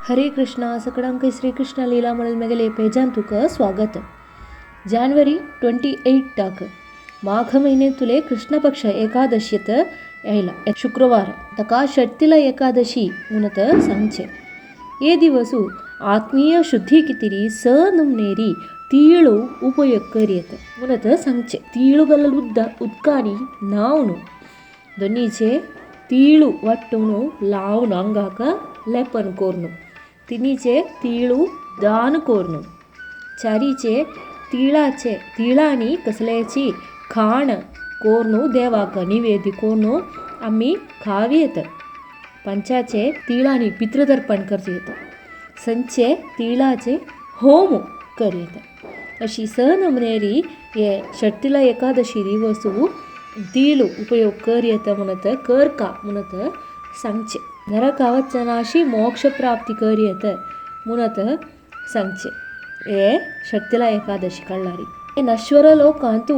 हरे कृष्णा सकडांक श्री कृष्ण लीला म्हणून मेगेले पेजान तुका स्वागत. जानेवारी 28 माघ महिने तुले कृष्ण पक्ष एकादशीत यायला शुक्रवार तका षट्तिला एकादशी म्हणत सांगचे. ये दिवसू आत्मीय शुद्धी कितिरी स नमनेरी तीळू उपयोग करियत म्हणत सांगचे. तीळू गलल उद्द उदकानी नावनु दोन्हीचे तीळू वाटून लावून अंगाक लेपन कोरनु, तिनीचे तीळू दान कोरनु, चारीचे तीळाचे तीळानी कसल्याची खाण कोरनु देवाक निवेद्य कोरनु आम्ही खावियत. पंचाचे तीळानी पितृतर्पण करत, संचे तीळाचे होम करीत. अशी स नमनेरी हे षट्तिला एकादशी दिवसू तीळू उपयोग करयत म्हणत कर का म्हणत सांगचे. नरकावचनाशी मोक्ष प्राप्ती करयत म्हणत सांगचे. हे षट्तिला एकादशी कळ्ळारी. हे नश्वर लोकांतू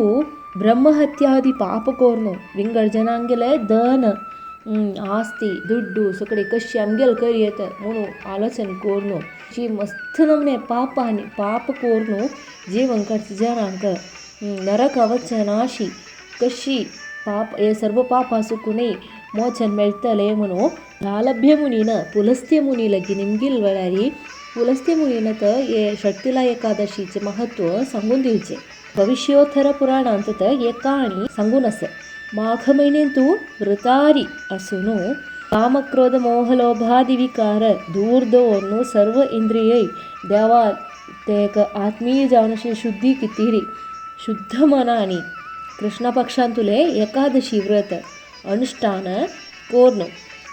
ब्रह्महत्यादी पाप कोरनु विंगड जनांगेले दन आस्ती दुड्डू सगळे कशी आमगेल करयत म्हणून आलोचन कोरनु जी मस्त नमने पापानी पाप कोरनु जीवन काडचे जनांक नरकावचनाशी कशी पाप हे सर्व पाप सुकूनय मोचन मेळटले म्हणून दालभ्य मुनीन पुलस्त्य मुनी लगी निमगील वेळारी पुलस्त्य मुनीन तर हे षट्तिला एकादशीचे महत्व सांगून दिवचे. भविष्योत्तर पुराणांत तर हे कहाणी सांगून आसा. माघ महिन्यांतू व्रतारी असून कामक्रोध मोहलोभादी विकार दूर दवरून सर्व इंद्रिय देवा ते एक आत्मीय जावन अशी शुद्धी कितिरी शुद्ध मनानी कृष्ण पक्षांतुले एकादशी व्रत अनुष्ठान कोरनु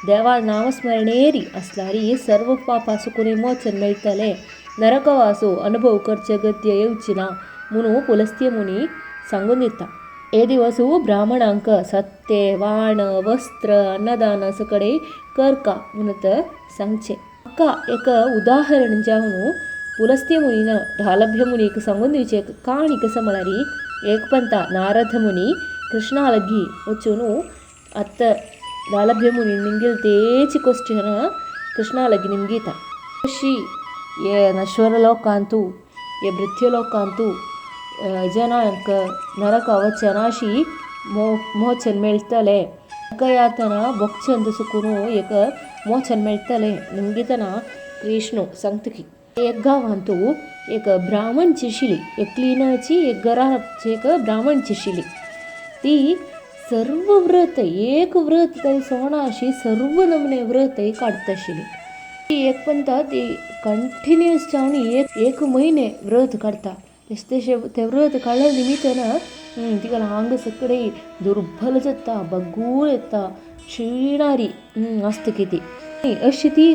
देवा नामस्मरणेरी असलारी सर्व पापा सुकून मोचन मेळटले, नरकवासो अनुभव करचे गद्य येवची ना म्हणून पुलस्त्य मुनी सांगून दिता. हे दिवसू ब्राह्मणांक सत्ते वाण वस्त्र अन्नदान सगळे करका म्हणत सांगचे. म्हाका एक उदाहरण जावन पुलस्त्य मुनीन दालभ्य मुनीक सांगून दिवचे काणी कसं म्हळ्यार एक पंता नारद मुनी कृष्णा लगी वचून आत्त दालभ्य मुनी निमगेल तेची क्वेश्चन कृष्णा लगी निमगीता. अशी हे नश्वर लोकांतू हे मृत्यू लोकांतू जनांक नरकावचनाशी मोचन मेळटले, नरकयातना बोगचन सुकून एक मोचन मेळटले निमगीतना कृष्ण सांगता की एक गांवांतू एक ब्राह्मणची आशिल्ली, एक क्लिनाची एक घराची एक ब्राह्मणची आशिल्ली. ती सर्व व्रत एक व्रत तरी सोणा अशी सर्व नमने व्रत काडटा आशिल्ली. ती एक पंता ती कंटिन्युअस जावन एक एक म्हयने व्रत काडटा. तशें तशें तें व्रत काडल्या निमित्तान तिका आंग सगळे दुर्बल जाता, बगूळ येता, क्षीणारी आसता की ती. अशी ती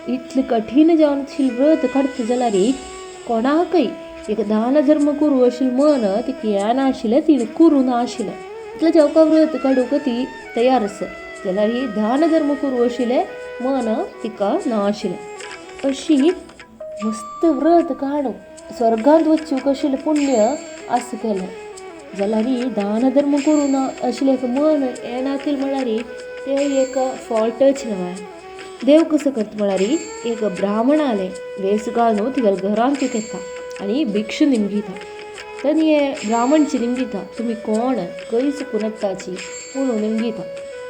इतली कठीण जावन व्रत काडटा जाल्यार कोणाकय एक दान धर्म करूं अशें मन तिका येनाशिल्लें, तिणें करूं नाशिल्लें. इतलें जेवपा व्रत काडूंक ती तयार आसा जाल्यार दान धर्म करूं आशिल्लें मन तिका नाशिल्लें. अशी मस्त व्रत काडून स्वर्गांत वचूंक आशिल्लें पुण्य आसा केलें जाल्यार दान धर्म करूं ना आशिल्लें एक मन येनातील म्हळ्यार तें एक फॉल्टच न्हय. देव कसो करता म्हळ्यार एक ब्राह्मणालें वेस घालून तिगेल्या घरांत येता आनी भिक्षू निमगीता. तेन्ना हे ब्राह्मणची निमगीता तुमी कोण खंय चुकून येताची म्हणून निमगीता.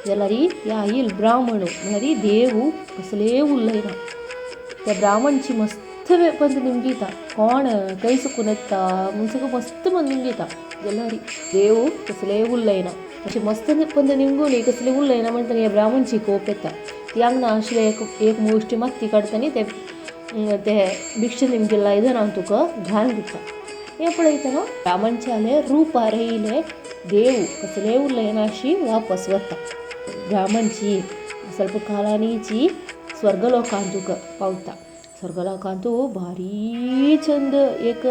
जाल्यार ह्या येयल ब्राह्मण म्हळ्यार देव कसलेय उलयना. त्या ब्राह्मणची मस्त पंत निमगीता कोण खंय चुकून येता म्हूण सगळें मस्त म्हण निमगीता. जाल्यार देव कसलेय उलयना. अशें मस्त पंत निमगून कसलें उलयना म्हणटा ह्या ब्राह्मणची कोप येता. ती आंगणा आशिल्लें एक एक मुश्टी माती काडटा आनी ते ते भिक्षे निमगेल्या आयदनान तुका घालून दिता. हें पळयतना ब्राह्मणच्याले रुपार येयले देव कसलेय उलयना अशी वापस वता. ब्राह्मणची स्वल्प काळांनीची स्वर्गलोकांत पावता. स्वर्गलोकांतू भारी चंद एक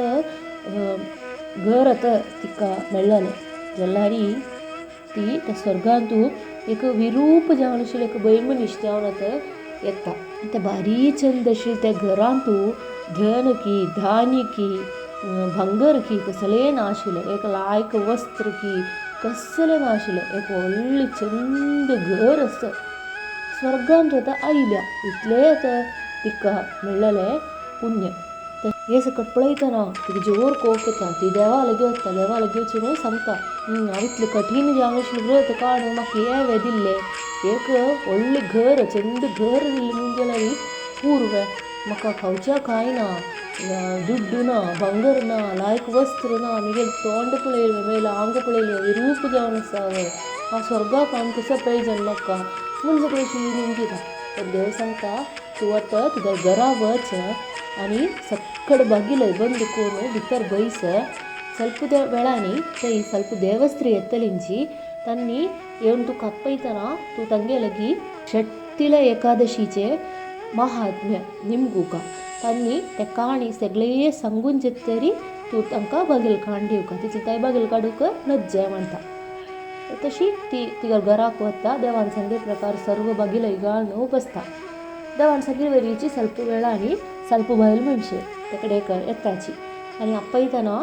घर आतां तिका मेळ्ळलें. जाल्यार ती त्या स्वर्गांतू एक विरूप जावन आशिल्लें एक बैल मनीस जावन आतां येता. ते भारी चंद आशिल्लें त्या घरांतू धन की धान्य की भांगर की कसलें नाशिल्लें, एक लायक वस्त्र की कसलें नाशिल्लें, एक व्हडलें चंद घर आसा. स्वर्गांत आतां आयल्या इतलें आतां तिका मेळ्ळेलें पुण्य. हे सकट पळयतना तिका जोर कोप येता. ती देवा लागीं वता. देवा लागीं वचून सांगता, हांव इतलें कठीण जावन आशिल्लें व्रत काडून म्हाका हें हांवें दिल्लें, एक व्हडलें घर चंद घर दिल्लें म्हूण जाल्यार पूर्व म्हाका खावच्या कांय ना, दुड्डू ना, भांगर ना, लायक वस्त्र ना, म्हगेलें तोंड पळयलें, म्हगेलें आंग पळयलें, विरूप जावन आसा हांव, हांव स्वर्गाक हांव कसो प्रयोजन म्हाका म्हूण सगळें अशी निमगिता. तर देव सांगता, तूं आतां तुज्या घरा वच आनी सक्कड बागिलय बंद करून भितर बैस. ಸ್ವಲ್ಪ वेळांनी थंय ಸ್ವಲ್ಪ देवस्त्री येतलींची तांणी येवन तुका आपयतना तूं तांगे लागीं षट्तिला एकादशीचें महात्म्य निमगुका. तांणी ते काणी सगळे सांगून जेतरी तूं तांकां बागेल काण दिवका, तितलें तांय बागेल काडूंक लज्जा म्हणटा. तशी ती तिका घराक वता. देवान सांगे प्रकार सर्व बागेलय घालून बसता. देवान सांगे वरीची ಸ್ವಲ್ಪ वेळांनी ಸ್ವಲ್ಪ बायल मनशे तेकडे येताची आनी आपयतना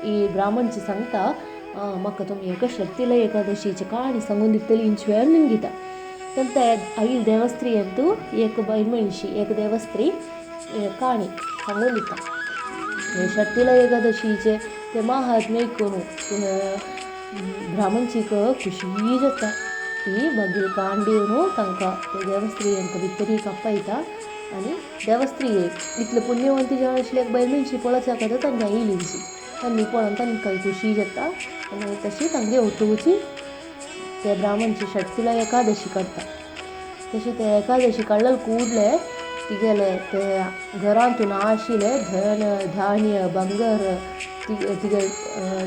ही ब्राह्मणची सांगता, म्हाका तुमी एका षट्तिला एकादशीची काणी सांगून दितली इंच वेळ निमगिता. तर आईल देवस्त्री अंतू एक बायल मनशी एक देवस्त्री काणी सांगून दिता. षट्तिला एकादशीचे ते महात्म्य करून ब्राह्मणचीक खुशी जाता. ती मागीर काण दिवन तांकां ते देवस्त्रियांक भितरीक आपयता आनी देवस्त्री इतले पुण्यवंती जावन आशिल्ली एक बायल मनशी पळोवपाक जाता तांकां येयलींची तांणी पळोवन तांकां खुशी जाता आनी तशी तांगे उठोवची ते ब्राह्मणची षट्तिला एकादशी काडटा. तशें ते एकादशी काडले ಕೂಡಲೇ तिगेले ते घरांतून आशिल्ले धन धान्य भांगर तिगे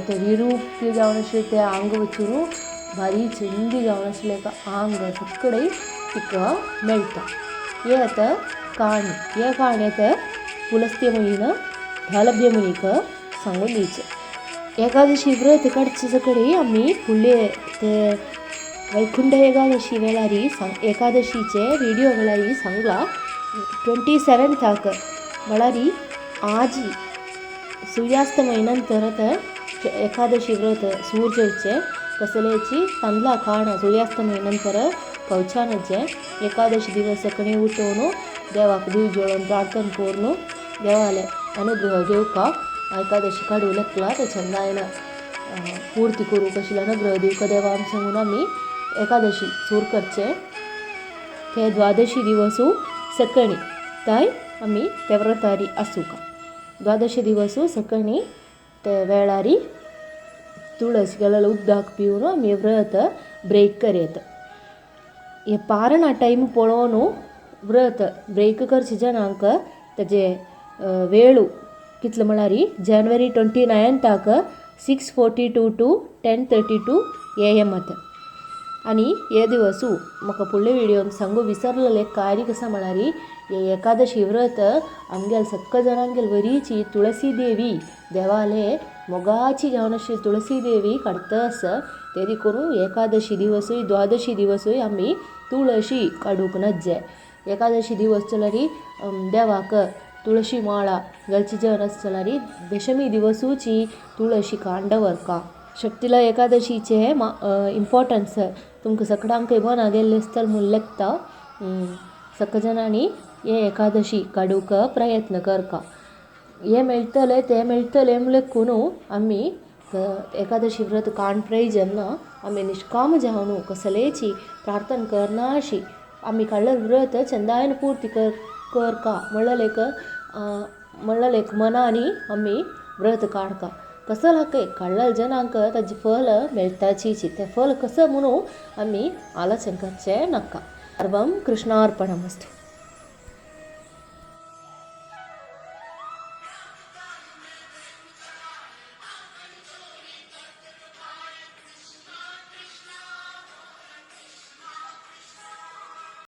ते विरूप जावन आशिल्लें ते आंग वचून भारी चंदी जावन आशिल्लें एक आंग सगळे तिका मेळटा. हे आतां काणी. हे काणी आतां पुलस्त्य मुनीन धालभ्य मुनीक सांगून दिवचें. एकादशी व्रत काडचे सगळे आमी फुडले ते वैकुंठ एकादशी वेळारी एकादशीचे विडियो वेळारी सांगला. 27 म्हळ्यार आजी सूर्यास्तमय नंतर आतां एकादशी व्रत सूर जावचें. कसलेची तांदळां खाणां सूर्यास्तमय नंतर खावच्यानचे. एकादशी दिवस सकाळीं उठोवन देवाक दिव जळोवन प्रार्थना करून देवाले अनुग्रह घेवपाक एकादशी काडूं लागला ते चंदायन पूर्ती करूंक आशिल्ले अनुग्रह दिवका देवान सांगून आमी एकादशी सूर करचें. ते द्वादशी दिवसू सकाळीं ताय आमी ते व्रतारी आसूका. द्वादशी दिवसू सकाळीं ते वेळारी तुळस गेल्यार उदक पिवन आमी व्रत ब्रेक करयत. हे पारणा टायम पळोवन व्रत ब्रेक करचे जणांक ताजे वेळू कितलो म्हळ्यार जानेवारी 29 6:42 to 10:32 AM आतां. आनी हे दिवसू म्हाका फुडले विडियोन सांगू विसरलेलें कार्य कसा म्हळ्यार हे एकादशी व्रत आमगेले सक्क जाणांगेल वरीची तुळसी देवी देवाले मोगाची जावन आशिल्ली तुळसी देवी काडटा आसा. ते करून एकादशी दिवसूय द्वादशी दिवसूय आमी तुळशी काडूंक नज्जे. एकादशी दिवस जाल्यार देवाक तुळशी माळा घालची जन आसा जाल्यार दशमी दिवसूची तुळशी कांड व्हरका. षट्तिला एकादशीचे इम्पॉर्टन्स तुमकां सगळ्यांकय मना गेल्लें आसतलें म्हूण लेखता. सगळ्या जाणांनी हे एकादशी काडूंक प्रयत्न करका. हें मेळटलें तें मेळटलें म्हूण लेखून आमी एकादशी व्रत काण प्रयोजन ना. आमी निष्काम जावन कसलेची प्रार्थना करना अशी आमी काडलें व्रत चंदायन पूर्ती करका म्हणलें एक मनांनी आमी व्रत काडका. कसो लाकय काडलेल्या जनांक ताजें फल मेळटाचीच. तें फल कसो म्हणून आमी आलोचन करचें नाका. सर्वं कृष्णार्पणमस्तु.